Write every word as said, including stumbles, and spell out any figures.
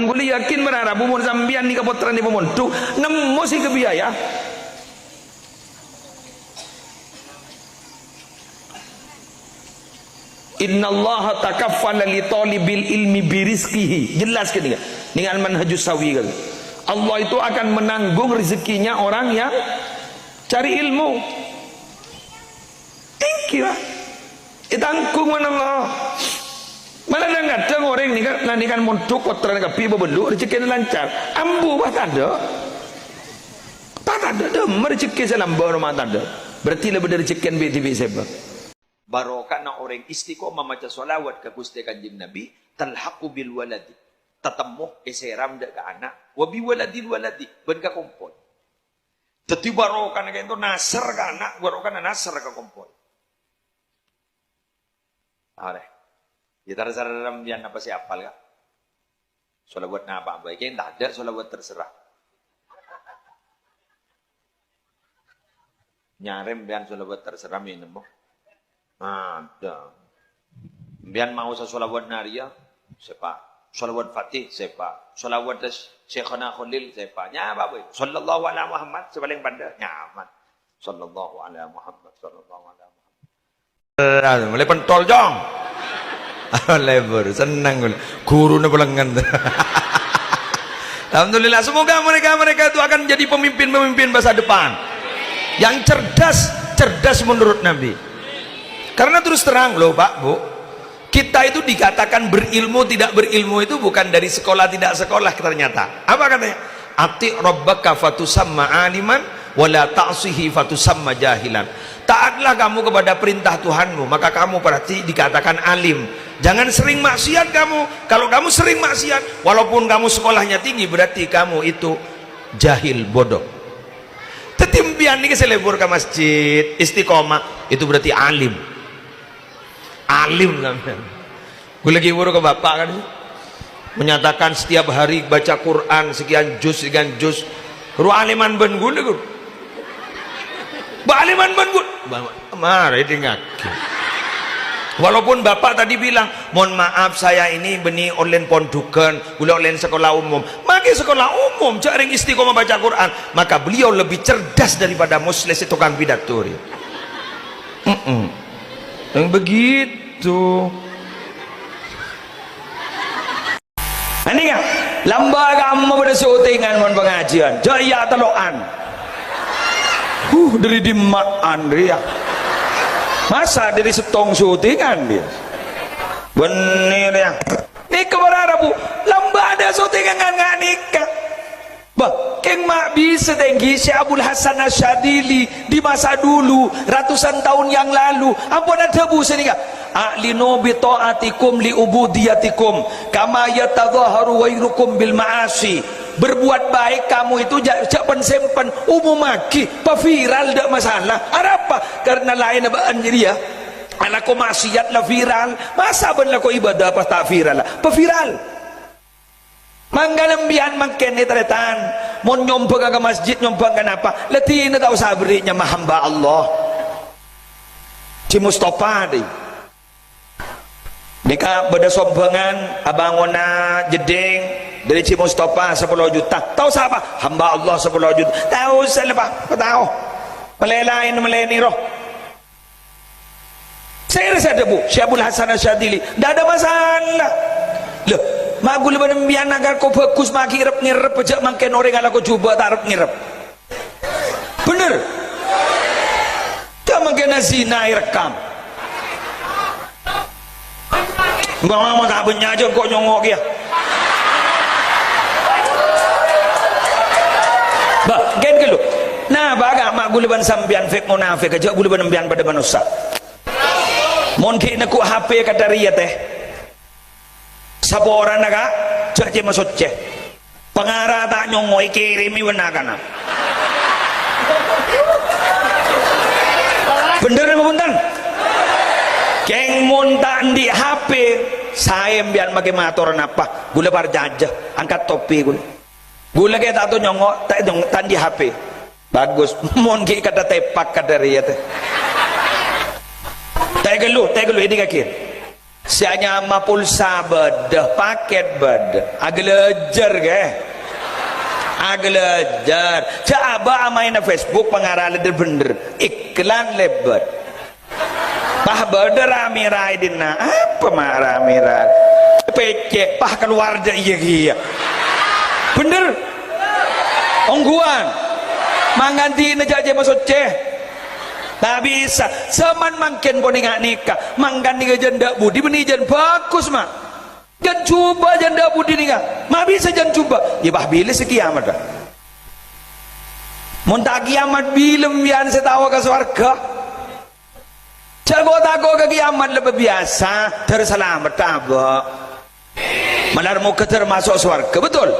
Kaulâ yakin mara rabu mon sampèyan nèka pottrana pamondhuk, nemmo sè èkabiaya. "Innallaha takaffala li thalibil ilmi birizqihi." Jelas kan nèka? Nèka Al-Manhajus Sawi kan. Allah itu akan menanggung rezekinya orang yang cari ilmu. Thank you, ah. Ètanggung bân Allah. Mala dhâng-kadhâng orèng nèka, la nèka mondhuk pottrana kabbhi bâbâllu, rejekkèna lancar. Ambu, pas tadâ'. Pas tadâ', dâmma rejekkè sè lambâ' roma tadâ'. Berarti la bâdâ rejekkèna bi'-, dhibi' sè bâ. Barokana orèng istiqomah maca sholawat ka Ghustè Kanjeng Nabi, talhaqu bil waladi. Tatemmo èsèram dâ' ka ana', wa bi waladil waladi, bân ka kompol. Dhâddhi barokana ka'dinto nasr ka ana', barokana nasr ka kompol. Arè. Ya, terserah sampèyan apa sè apal, Ka'. Sholawat napa bhâi? Kèng tadâ' sholawat terserah. Nyarè sampèyan sholawat terserah mènemmo. Ada. Sampèyan maosa sholawat Nariyah, sèpa. Sholawat Fatih, sèpa. Sholawat Syekhona Kholil, sèpa. Nyapa bhâi? Sallallahu ala Muhammad, sè palèng pandâ', nyaman. Sallallahu ala Muhammad, sallallahu ala Muhammad. Mulai pentol, Cong. Lebur, seneng. Ghuruna pelengen. Alhamdulillah, semoga mereka-mereka itu akan jadi pemimpin-pemimpin masa depan. Yang cerdas, cerdas menurut Nabi. Karena terus terang loh, Pak, Bu, kita itu dikatakan berilmu, tidak berilmu itu bukan dari sekolah, tidak sekolah ternyata. Apa katanya? "Ati rabbaka fatusamma aliman, wa la ta'sihi fatusamma jahilan." Taatlah kamu kepada perintah Tuhanmu, maka kamu pasti dikatakan alim. Jangan sering maksiat kamu. Kalau kamu sering maksiat, walaupun kamu sekolahnya tinggi, berarti kamu itu jahil, bodoh. Dhâddhi sampèyan nèka sè lebur ka masjid, istiqomah, itu berarti alim. Alim sampèyan. Ghulâ ghi' buru ka bapa' kan, menyatakan setiap hari baca Quran sekian juz, sekian juz. Ru aliman bân ghulâ, ghu. Ba aliman bân ghulâ. Ba-, mara èdingngaghi. Walaupun bapak tadi bilang, "Mohon maaf, saya ini bânnè ollèna pondughân, ghulâ ollèna sekolah umum." Maghi sekolah umum, jhâ' rèng istiqomah baca Quran. Maka beliau lebih cerdas daripada Musleh sè tokang pidato rèya. Mm-mm. Yang begitu. Ini kan, lambâ' kamma bâdâ syutingan mon pangajiân. Jhâ' iyâ tello'an. Huh, dâri dimma'an rèya. Masa dâri sèttong syutingan dia? Bânnè rèya. Nèka para rabu, lambâ' bâdâ syutingan nga' nèka. Bâh, kèng ma' bisa tèngghi Syekh Abul Hasan Asyadzili di masa dulu, ratusan tahun yang lalu, ampon adhâbu sanèka, "A'linu bi ta'atikum li ubudiyatikum, kama yatadhaharu ghairukum bil ma'asi." Berbuat baik kamu itu ja-, jhâ' pen-sèmpen, umumaghi, paviral, ta' masalah. Arapa? Karena laènna bâ'na jârèya alako maksiat la viral. Masa bâ'na lako ibadah pas ta' viral? Paviral. Mangkana sampèyan mangkèn, tarètan, mon nyombhângnga ka masjid, nyombhâng ka napa, la dinah ta' osa aberri' nyama hamba Allah. Ji Mustafa, dhi. Nèka bâdâ sombhângan abângona jeddhing dâri Ji Mustafa sapolo juta. Ta' osa, Pa'? Hamba Allah sapolo juta. Ta' osa la, Pa'. Ta' tao. Malè laèn, malè nèro. Sèra sè adhâbu, Syekh Abul Hasan Asyadzili, "Ndak ada masalah." Loh, ma' ghulâ bân sampèyan akal ko bhâghus maghi rep-ngerrep, jhâ' mangkèn orèng alako jhubâ' ta' rep-ngerrep. Bhender? Jhâ' mangkèn zina èrekkam. Bang, bang, bang, ta' bânnya' jhâ' ko nyongngo' kèya. Bâh, ghân ghâllu. Napa, Ka', ma' ghulâ bân sampèyan fèk monafèk, jhâ' ghulâ bân sampèyan padâ manossa. Mon ghi' neggu' H P kadhâriyâ, tè. Saporana, Ka', jhâ' cè-masoccè. Pangara ta' nyongngo'è, kèrèmè bân na'-kana'. Bhender napa bhunten? Kèng mon ta' andi' H P, saè sampèyan makè mator napa? Ghulâ parcajâ, angkat topi ghulâ. Ghulâ kè ta' tao nyongngo', ta' nyong-, ta' andi' H P. Bagus, mon ghi' kadhâ' tèpak kadhâriyâ, tè. Ta' ghâllu, ta' ghâllu, èdingngaghi. Sè anyama pulsa bâdâ, paket bâdâ. Aghâlâjâr, ghi. Aghâlâjâr. Jhâ' abâ' amaèna Facebook, pangara lèdder bhendher. Iklan lèbât. Pas bâdâ ra-mèra è dinna'. Apa ma' ra-mèra? Pècè', pas kalowar jhâ' iyâ kèya. Bhendher? Ongghuwân. Mangkana dinna jhâ' cè' masoccè. Ta' bisa. Zaman mangkèn ponèka nèka. Mangkana nèka jân dâ' budi bânnè jân bhâghus, ma'. Jân jhubâ' jân dâ' budi nèka. Ma' bisa jân jhubâ'. Iyâ, pas bilâ sè kiyamat, dâ'. Mon ta' kiyamat, bilâ sampèyan sè tao ka sowarghâ? Jhâ' ko'-tako' ka kiyamat lebbi biyasa, dâr salamet abâ'. Malar moghâ dâr maso' sowarghâ, betul?